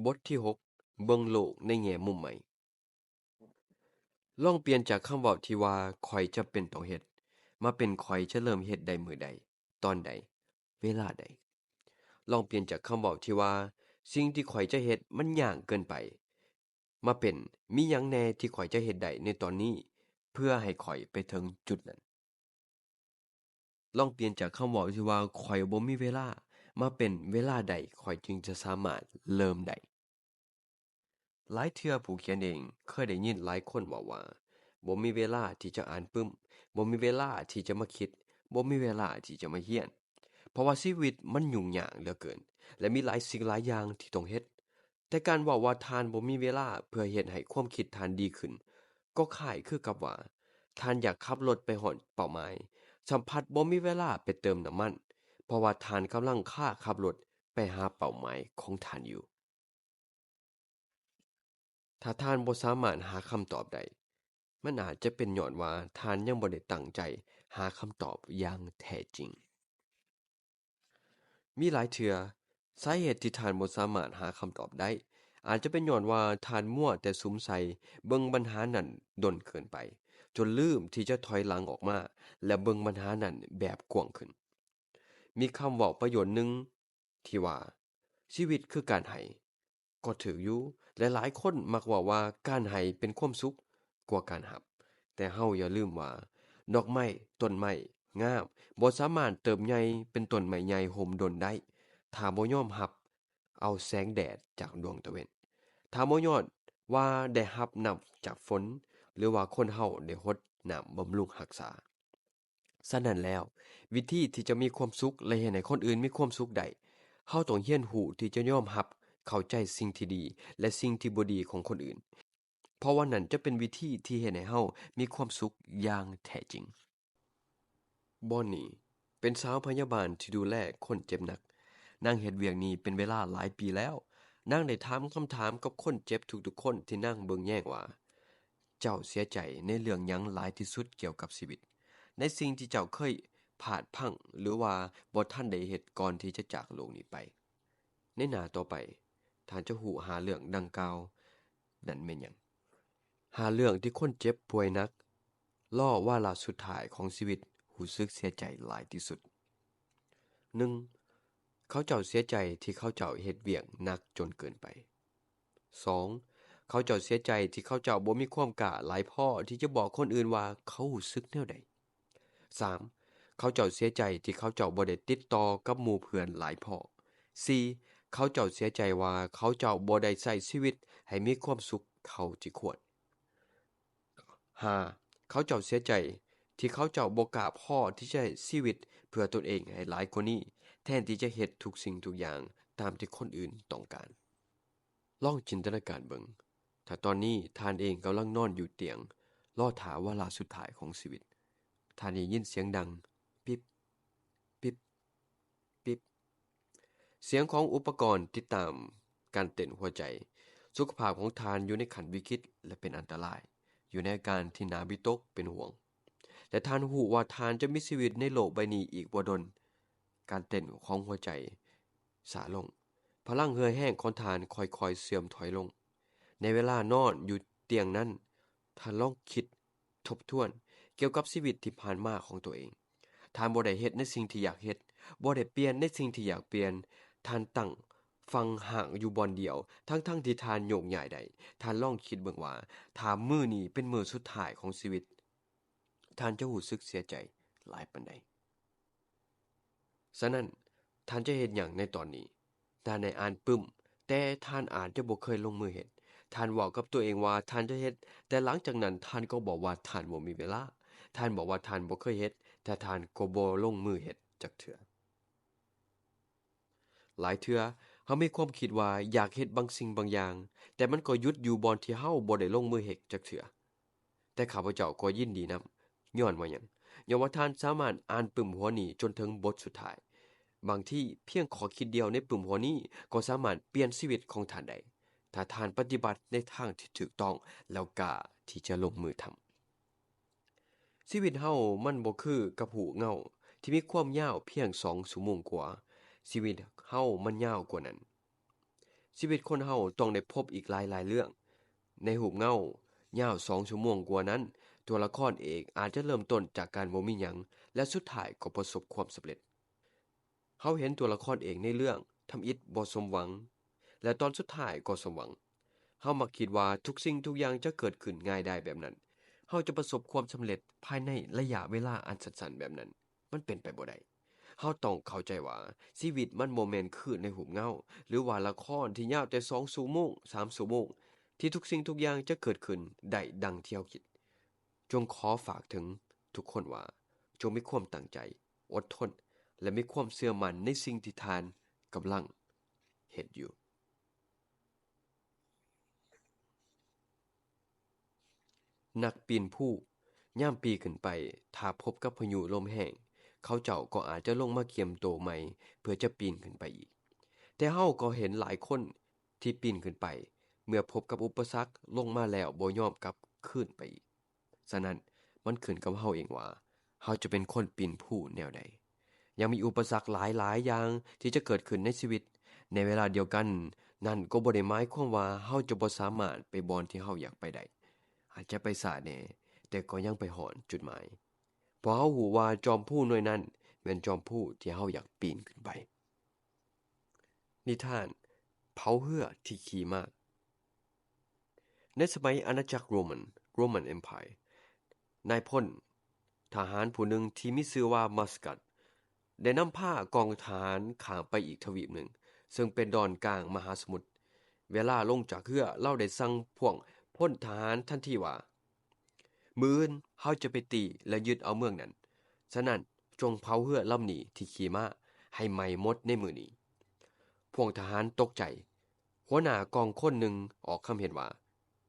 ບົດທີຫົກ ເບິ່ງໂລກໃນແງ່ມຸມໃໝ່. ລອງປ່ຽນຈາກຄຳເວົ້າທີ່ວ່າ ຂ້ອຍຈຳເປັນຕ້ອງເຮັດ ມາເປັນ ຂ້ອຍຈະເລີ່ມເຮັດໄດ້ມື້ໃດ, ຕອນໃດ, ເວລາໃດ. ລອງປ່ຽນຈາກຄຳເວົ້າທີ່ວ່າ ສິ່ງທີ່ຂ້ອຍຈະເຮັດມັນຍາກເກີນໄປ ມາເປັນ ມີຫຍັງແດ່ທີ່ຂ້ອຍຈະເຮັດໄດ້ໃນຕອນນີ້ ເພື່ອໃຫ້ຂ້ອຍໄປເຖິງຈຸດນັ້ນ. ລອງປ່ຽນຈາກຄຳເວົ້າທີ່ວ່າ ຂ້ອຍບໍ່ມີເວລາ ມາເປັນ ເວລາໃດຂ້ອຍຈຶ່ງຈະສາມາດເລີ່ມໄດ້. ຫຼາຍເທື່ອຜູ້ຂຽນເອງເຄີຍໄດ້ຍິນຫຼາຍຄົນເວົ້າວ່າ ບໍ່ມີເວລາທີ່ຈະອ່ານປຶ້ມ, ບໍ່ມີເວລາທີ່ຈະມາຄິດ, ບໍ່ມີເວລາທີ່ຈະມາຮຽນ, ເພາະວ່າຊີວິດມັນຫຍຸ້ງຍາກເຫຼືອເກີນ ແລະ ມີຫຼາຍສິ່ງຫຼາຍຢ່າງທີ່ຕ້ອງເຮັດ. ແຕ່ການເວົ້າວ່າທ່ານບໍ່ມີເວລາເພື່ອເຮັດໃຫ້ຄວາມຄິດທ່ານດີຂຶ້ນ ກໍຄ້າຍຄືກັບວ່າ ທ່ານຢາກຂັບລົດໄປຮອດເປົ້າໝາຍ, ສຳພັດບໍ່ມີເວລາໄປເຕີມນ້ຳມັນ ເພາະວ່າທ່ານກຳລັງຄາຂັບລົດໄປຫາເປົ້າໝາຍຂອງທ່ານຢູ່. ຖ້າທ່ານບໍ່ສາມາດຫາຄຳຕອບໄດ້, ມັນອາດຈະເປັນຍ້ອນວ່າທ່ານຍັງບໍ່ໄດ້ຕັ້ງໃຈຫາຄຳຕອບຢ່າງແທ້ຈິງ. ມີຫຼາຍເທື່ອ, ສາເຫດທີ່ທ່ານບໍ່ສາມາດຫາຄຳຕອບໄດ້ ອາດຈະເປັນຍ້ອນວ່າທ່ານມົວແຕ່ສຸມໃສ່ເບິ່ງບັນຫານັ້ນດົນເກີນໄປ, ຈົນລືມທີ່ຈະຖອຍຫຼັງອອກມາ ແລະ ເບິ່ງບັນຫານັ້ນແບບກວ້າງຂຶ້ນ. ມີຄຳເວົ້າປະໂຫຍດໜຶ່ງ ທີ່ວ່າ ຊີວິດຄືການໃຫ້ ກໍຖືກຢູ່ ແລະ ຫຼາຍຄົນມັກເວົ້າວ່າການໃຫ້ເປັນຄວາມສຸກກວ່າການຮັບ. ແຕ່ເຮົາຢ່າລືມວ່າ ດອກໄມ້ ຕົ້ນໄມ້ງາມ ບໍ່ສາມາດເຕີບໃຫຍ່ເປັນຕົ້ນໄມ້ໃຫຍ່ຮົ່ມດົນໄດ້ ຖ້າບໍ່ຍອມຮັບເອົາແສງແດດຈາກດວງຕາເວັນ, ຖ້າບໍ່ຍ້ອນວ່າໄດ້ຮັບນ້ຳຈາກຝົນ ຫຼືວ່າຄົນເຮົາໄດ້ຫົດນ້ຳບຳລຸງຮັກສາ. ສະນັ້ນແລ້ວ, ວິທີທີ່ຈະມີຄວາມສຸກ ແລະ ເຮັດໃຫ້ຄົນອື່ນມີຄວາມສຸກໄດ້, ເຮົາຕ້ອງຮຽນຮູ້ທີ່ຈະຍອມຮັບເຂົ້າໃຈສິ່ງທີ່ດີ ແລະ ສິ່ງທີ່ບໍ່ດີຂອງຄົນອື່ນ, ເພາະວ່ານັ້ນຈະເປັນວິທີທີ່ເຮັດໃຫ້ເຮົາມີຄວາມສຸກຢ່າງແທ້ຈິງ. ບອນນີ ເປັນສາວພະຍາບານທີ່ດູແລຄົນເຈັບໜັກ. ນາງເຮັດວຽກນີ້ເປັນເວລາຫຼາຍປີແລ້ວ. ນາງໄດ້ຖາມຄຳຖາມກັບຄົນເຈັບທຸກໆຄົນທີ່ນາງເບິ່ງແຍງວ່າ, ເຈົ້າເສຍໃຈໃນເລື່ອງຫຍັງຫຼາຍທີ່ສຸດກ່ຽວກັບຊີວິດ? ໃນສິ່ງທີ່ເຈົ້າເຄີຍພາດພັ້ງ ຫຼືວ່າບໍ່ທັນໄດ້ເຮັດກ່ອນທີ່ຈະຈາກໂລກນີ້ໄປ. ໃນໜ້າຕໍ່ໄປ, ທ່ານຈະຮູ້ຫ້າເລື່ອງດັ່ງກ່າວນັ້ນແມ່ນຫຍັງ. ຫ້າເລື່ອງທີ່ຄົນເຈັບປ່ວຍໜັກ ລໍວາລະສຸດທ້າຍຂອງຊີວິດຮູ້ສຶກເສຍໃຈຫຼາຍທີ່ສຸດ. ໜຶ່ງ, ເຂົາເຈົ້າເສຍໃຈທີ່ເຂົາເຈົ້າເຮັດວຽກໜັກຈົນເກີນໄປ. ສອງ, ເຂົາເຈົ້າເສຍໃຈທີ່ເຂົາເຈົ້າບໍ່ມີຄວາມກ້າຫຼາຍພໍທີ່ຈະບອກຄົນອື່ນວ່າເຂົາຮູ້ສຶກແນວໃດ. ສາມ, ເຂົາເຈົ້າເສຍໃຈທີ່ເຂົາເຈົ້າບໍ່ໄດ້ຕິດຕໍ່ກັບໝູ່ເພື່ອນຫຼາຍພໍ. ສີ່, ເຂົາເຈົ້າເສຍໃຈວ່າເຂົາເຈົ້າບໍ່ໄດ້ໃຊ້ຊີວິດໃຫ້ມີຄວາມສຸກເທົ່າທີ່ຄວນ. ຫ້າ, ເຂົາເຈົ້າເສຍໃຈທີ່ເຂົາເຈົ້າບໍ່ກ້າພໍທີ່ຈະໃຊ້ຊີວິດເພື່ອຕົນເອງໃຫ້ຫຼາຍກວ່ານີ້, ແທນທີ່ຈະເຮັດທຸກສິ່ງທຸກຢ່າງຕາມທີ່ຄົນອື່ນຕ້ອງການ. ລອງຈິນຕະນາການເບິ່ງ, ຖ້າຕອນນີ້ທ່ານເອງກຳລັງນອນຢູ່ຕຽງ, ລໍຖ້າວາລະສຸດທ້າຍຂອງຊີວິດ, ທ່ານໄດ້ຍິນສຽງດັງ ປິບ, ປິບ, ປິບ. ສຽງຂອງອຸປະກອນຕິດຕາມການເຕັ້ນຫົວໃຈ. ສຸຂະພາບຂອງທ່ານຢູ່ໃນຂັ້ນວິກິດ ແລະ ເປັນອັນຕະລາຍ, ຢູ່ໃນອາການທີ່ໜ້າວິຕົກເປັນຫ່ວງ. ແຕ່ທ່ານຮູ້ວ່າທ່ານຈະມີຊີວິດໃນໂລກໃບນີ້ອີກບໍ່ດົນ. ການເຕັ້ນຂອງຫົວໃຈຊ້າລົງ. ພະລັງເຫື່ອແຮງຂອງທ່ານຄ່ອຍໆເສື່ອມຖອຍລົງ. ໃນເວລານອນຢູ່ຕຽງນັ້ນ, ທ່ານລອງຄິດທົບທວນກ່ຽວກັບຊີວິດທີ່ຜ່ານມາຂອງຕົວເອງ. ທ່ານບໍ່ໄດ້ເຮັດໃນສິ່ງທີ່ຢາກເຮັດ, ບໍ່ໄດ້ປ່ຽນໃນສິ່ງທີ່ຢາກປ່ຽນ. ທ່ານຕັ້ງຝັງຮາກຢູ່ບ່ອນດຽວ, ທັງໆທີ່ທ່ານໂຍກຍ້າຍໄດ້. ທ່ານລອງຄິດເບິ່ງວ່າ ຖ້າມື້ນີ້ເປັນມື້ສຸດທ້າຍຂອງຊີວິດ, ທ່ານຈະຮູ້ສຶກເສຍໃຈຫຼາຍປານໃດ? ສະນັ້ນ, ທ່ານຈະເຮັດຫຍັງໃນຕອນນີ້? ທ່ານໄດ້ອ່ານປຶ້ມ, ແຕ່ທ່ານອາດຈະບໍ່ເຄີຍລົງມືເຮັດ. ທ່ານເວົ້າກັບຕົວເອງວ່າທ່ານຈະເຮັດ, ແຕ່ຫຼັງຈາກນັ້ນທ່ານກໍບອກວ່າທ່ານບໍ່ມີເວລາ. ທ່ານບອກວ່າທ່ານບໍ່ເຄີຍເຮັດ, ແຕ່ທ່ານກໍບໍ່ລົງມືເຮັດຈັກເທື່ອ. ຫຼາຍເທື່ອເຮົາມີຄວາມຄິດວ່າຢາກເຮັດບາງສິ່ງບາງຢ່າງ, ແຕ່ມັນກໍຢຸດຢູ່ບ່ອນທີ່ເຮົາບໍ່ໄດ້ລົງມືເຮັດຈັກເທື່ອ. ແຕ່ຂ້າພະເຈົ້າກໍຍິນດີນຳ. ຍ້ອນວ່າຫຍັງ? ຍ້ອນວ່າທ່ານສາມາດອ່ານປຶ້ມຫົວນີ້ຈົນເຖິງບົດສຸດທ້າຍ. ບາງທີພຽງຂໍ້ຄິດດຽວໃນປຶ້ມຫົວນີ້ກໍສາມາດປ່ຽນຊີວິດຂອງທ່ານໄດ້, ຖ້າທ່ານປະຕິບັດໃນທາງທີ່ຖືກຕ້ອງ ແລ້ວກ້າທີ່ຈະລົງມືທຳ. ຊີວິດເຮົາມັນບໍ່ຄືກັບຮູບເງົາທີ່ມີຄວາມຍາວພຽງສອງຊົ່ວໂມງກວ່າ. ຊີວິດເຮົາມັນຍາວກວ່ານັ້ນ. ຊີວິດຄົນເຮົາຕ້ອງໄດ້ພົບອີກຫຼາຍໆເລື່ອງ. ໃນຮູບເງົາຍາວສອງຊົ່ວໂມງກວ່ານັ້ນ, ຕົວລະຄອນເອກອາດຈະເລີ່ມຕົ້ນຈາກການບໍ່ມີຫຍັງ ແລະ ສຸດທ້າຍກໍປະສົບຄວາມສຳເລັດ. ເຮົາເຫັນຕົວລະຄອນເອກໃນເລື່ອງທຳອິດບໍ່ສົມຫວັງ ແລະ ຕອນສຸດທ້າຍກໍສົມຫວັງ. ເຮົາມັກຄິດວ່າທຸກສິ່ງທຸກຢ່າງຈະເກີດຂຶ້ນງ່າຍດາຍແບບນັ້ນ. ເຮົາຈະປະສົບຄວາມສຳເລັດພາຍໃນໄລຍະເວລາອັນສັ້ນໆແບບນັ້ນ. ມັນເປັນໄປບໍ່ໄດ້. ເຮົາຕ້ອງເຂົ້າໃຈວ່າຊີວິດມັນບໍ່ແມ່ນຄືໃນຮູບເງົາ ຫຼືວ່າລະຄອນທີ່ຍາວແຕ່ສອງຊົ່ວໂມງ, ສາມຊົ່ວໂມງ ທີ່ທຸກສິ່ງທຸກຢ່າງຈະເກີດຂຶ້ນໄດ້ດັ່ງທີ່ເຮົາຄິດ. ຈົ່ງຂໍຝາກເຖິງທຸກຄົນວ່າ ຈົ່ງມີຄວາມຕັ້ງໃຈ, ອົດທົນ ແລະ ມີຄວາມເຊື່ອໝັ້ນໃນສິ່ງທີ່ທ່ານກຳລັງເຮັດຢູ່. ນັກປີນພູ ຍາມປີນຂຶ້ນໄປ, ຖ້າພົບກັບພາຍຸລົມແຮງ, ເຂົາເຈົ້າກໍອາດຈະລົງມາກຽມໂຕໃໝ່ເພື່ອຈະປີນຂຶ້ນໄປອີກ. ແຕ່ເຮົາກໍເຫັນຫຼາຍຄົນທີ່ປີນຂຶ້ນໄປ, ເມື່ອພົບກັບອຸປະສັກ, ລົງມາແລ້ວບໍ່ຍອມກັບຄືນໄປອີກ. ສະນັ້ນ, ມັນຂຶ້ນກັບເຮົາເອງວ່າ ເຮົາຈະເປັນຄົນປີນພູແນວໃດ. ຍັງມີອຸປະສັກຫຼາຍໆຢ່າງທີ່ຈະເກີດຂຶ້ນໃນຊີວິດ. ໃນເວລາດຽວກັນ, ນັ້ນກໍບໍ່ໄດ້ໝາຍຄວາມວ່າເຮົາຈະບໍ່ສາມາດໄປບ່ອນທີ່ເຮົາຢາກໄປໄດ້. ອາດຈະໄປຊ້າແດ່, ແຕ່ກໍຍັງໄປຮອດຈຸດໝາຍ. ເພາະເຮົາຮູ້ວ່າຈອມພູໜ່ວຍນັ້ນແມ່ນຈອມພູທີ່ເຮົາຢາກປີນຂຶ້ນໄປ. ນິທານເຜົາເຮືອທີ່ຂີ່ມ້າ. ໃນສະໄໝອານາຈັກໂຣມັນ, Roman Empire, ນາຍພົນທະຫານຜູ້ໜຶ່ງທີ່ມີຊື່ວ່າມາສກັດ ໄດ້ນຳພາກອງທະຫານຂ້າມໄປອີກທະວີບໜຶ່ງ, ເຊິ່ງເປັນດອນກາງມະຫາສະໝຸດ. ເວລາລົງຈາກເຮືອ, ລາວໄດ້ສັ່ງພວກພົນທະຫານທັນທີວ່າ, ມື້ອື່ນເຮົາຈະໄປຕີ ແລະ ຍຶດເອົາເມືອງນັ້ນ. ສະນັ້ນ, ຈົ່ງເຜົາເຮືອລຳນີ້ທີ່ຂີ່ມາໃຫ້ໄໝ້ໝົດໃນມື້ນີ້. ພວກທະຫານຕົກໃຈ. ຫົວໜ້າກອງຄົນໜຶ່ງອອກຄຳເຫັນວ່າ,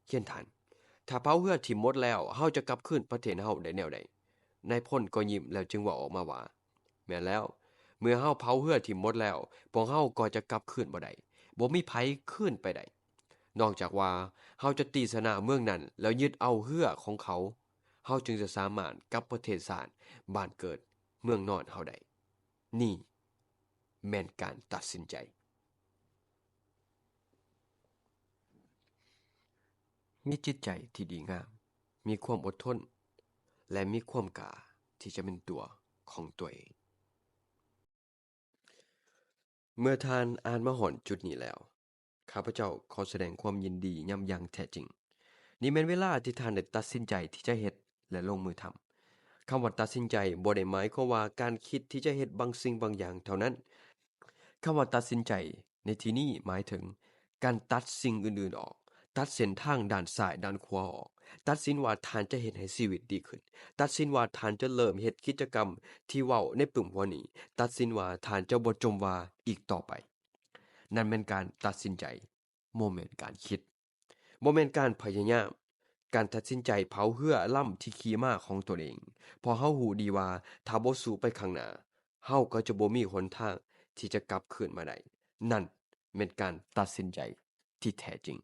ເຄຍນທ່ານ, ຖ້າເຜົາເຮືອຖິ້ມໝົດແລ້ວ, ເຮົາຈະກັບຄືນປະເທດເຮົາໄດ້ແນວໃດ? ນາຍພົນກໍຍິ້ມແລ້ວຈຶ່ງເວົ້າອອກມາວ່າ, ແມ່ນແລ້ວ, ເມື່ອເຮົາເຜົາເຮືອຖິ້ມໝົດແລ້ວ, ພວກເຮົາກໍຈະກັບຄືນບໍ່ໄດ້, ບໍ່ມີໃຜຄືນໄປໄດ້. ນອກຈາກວ່າເຮົາຈະຕີຊະນະເມືອງນັ້ນ ແລ້ວຍຶດເອົາເຮືອຂອງເຂົາ, ເຮົາຈຶ່ງຈະສາມາດກັບປະເທດຊາດ, ບ້ານເກີດ, ເມືອງນອນເຮົາໄດ້. ນີ້ແມ່ນການຕັດສິນໃຈ. ມີຈິດໃຈທີ່ດີງາມ, ມີຄວາມອົດທົນ ແລະ ມີຄວາມກ້າທີ່ຈະເປັນຕົວຂອງຕົວເອງ. ເມື່ອທ່ານອ່ານມາຮອດຈຸດນີ້ແລ້ວ, ຂ້າພະເຈົ້າຂໍສະແດງຄວາມຍິນດີນຳຢ່າງແທ້ຈິງ. ນີ້ແມ່ນເວລາທີ່ທ່ານໄດ້ຕັດສິນໃຈທີ່ຈະເຮັດ ແລະ ລົງມືທຳ. ຄຳວ່າຕັດສິນໃຈບໍ່ໄດ້ໝາຍຄວາມວ່າການຄິດທີ່ຈະເຮັດບາງສິ່ງບາງຢ່າງເທົ່ານັ້ນ. ຄຳວ່າຕັດສິນໃຈໃນທີ່ນີ້ໝາຍເຖິງການຕັດສິ່ງອື່ນໆອອກ, ຕັດເສັ້ນທາງດ້ານຊ້າຍດ້ານຂວາອອກ, ຕັດສິນວ່າທ່ານຈະເຮັດໃຫ້ຊີວິດດີຂຶ້ນ, ຕັດສິນວ່າທ່ານຈະເລີ່ມເຮັດກິດຈະກຳທີ່ເວົ້າໃນປຶ້ມຫົວນີ້, ຕັດສິນວ່າທ່ານຈະບໍ່ຈົ່ມວ່າອີກຕໍ່ໄປ. ນັ້ນແມ່ນການຕັດສິນໃຈ, ບໍ່ແມ່ນການຄິດ, ບໍ່ແມ່ນການພະຍາຍາມ. ການຕັດສິນໃຈເຜົາເຮືອລຳທີ່ຂີ່ມາຂອງຕົນເອງ, ເພາະເຮົາຮູ້ດີວ່າຖ້າບໍ່ສູ້ໄປຂ້າງໜ້າ, ເຮົາກໍຈະບໍ່ມີຫົນທາງທີ່ຈະກັບຄືນມາໄດ້. ນັ້ນແມ່ນການຕັດສິນໃຈທີ່ແທ້ຈິງ.